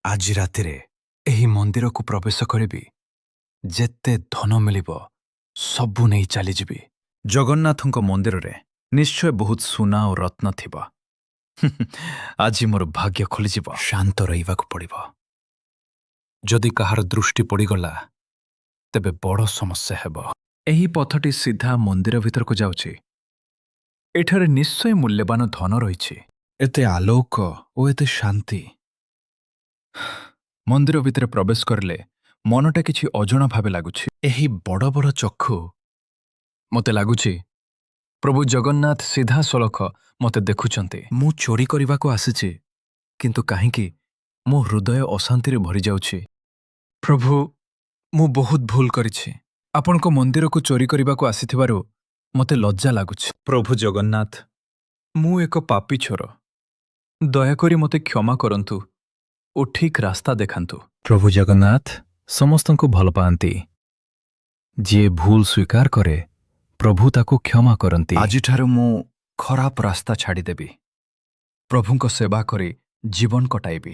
ଆଜି ରାତିରେ ଏହି ମନ୍ଦିରକୁ ପ୍ରବେଶ କରିବି। ଯେତେ ଧନ ମିଳିବ, ସବୁ ନେଇ ଚାଲିଯିବି। ଜଗନ୍ନାଥଙ୍କ ମନ୍ଦିରରେ ନିଶ୍ଚୟ ବହୁତ ସୁନା ଓ ରତ୍ନ ଥିବ। ଆଜି ମୋର ଭାଗ୍ୟ ଖୋଲିଯିବ। ଶାନ୍ତ ରହିବାକୁ ପଡ଼ିବ। ଯଦି କାହାର ଦୃଷ୍ଟି ପଡ଼ିଗଲା, ତେବେ ବଡ଼ ସମସ୍ୟା ହେବ। ଏହି ପଥଟି ସିଧା ମନ୍ଦିର ଭିତରକୁ ଯାଉଛି। ଏଠାରେ ନିଶ୍ଚୟ ମୂଲ୍ୟବାନ ଧନ ରହିଛି। ଏତେ ଆଲୋକ ଓ ଏତେ ଶାନ୍ତି। ମନ୍ଦିର ଭିତରେ ପ୍ରବେଶ କରିଲେ ମନଟା କିଛି ଅଜଣା ଭାବେ ଲାଗୁଛି। ଏହି ବଡ଼ ବଡ଼ ଚକ୍ଷୁ, ମୋତେ ଲାଗୁଛି ପ୍ରଭୁ ଜଗନ୍ନାଥ ସିଧାସଳଖ ମୋତେ ଦେଖୁଛନ୍ତି। ମୁଁ ଚୋରି କରିବାକୁ ଆସିଛି, କିନ୍ତୁ କାହିଁକି ମୋ ହୃଦୟ ଅଶାନ୍ତିରେ ଭରିଯାଉଛି। ପ୍ରଭୁ, ମୁଁ ବହୁତ ଭୁଲ କରିଛି। ଆପଣଙ୍କ ମନ୍ଦିରକୁ ଚୋରି କରିବାକୁ ଆସିଥିବାରୁ ମୋତେ ଲଜ୍ଜା ଲାଗୁଛି। ପ୍ରଭୁ ଜଗନ୍ନାଥ, ମୁଁ ଏକ ପାପୀ ଚୋର। ଦୟାକରି ମୋତେ କ୍ଷମା କରନ୍ତୁ ଓ ଠିକ୍ ରାସ୍ତା ଦେଖାନ୍ତୁ। ପ୍ରଭୁ ଜଗନ୍ନାଥ ସମସ୍ତଙ୍କୁ ଭଲ ପାଆନ୍ତି। ଯିଏ ଭୁଲ ସ୍ୱୀକାର କରେ, ପ୍ରଭୁ ତାକୁ କ୍ଷମା କରନ୍ତି। ଆଜିଠାରୁ ମୁଁ ଖରାପ ରାସ୍ତା ଛାଡ଼ିଦେବି। ପ୍ରଭୁଙ୍କ ସେବା କରି ଜୀବନ କଟାଇବି।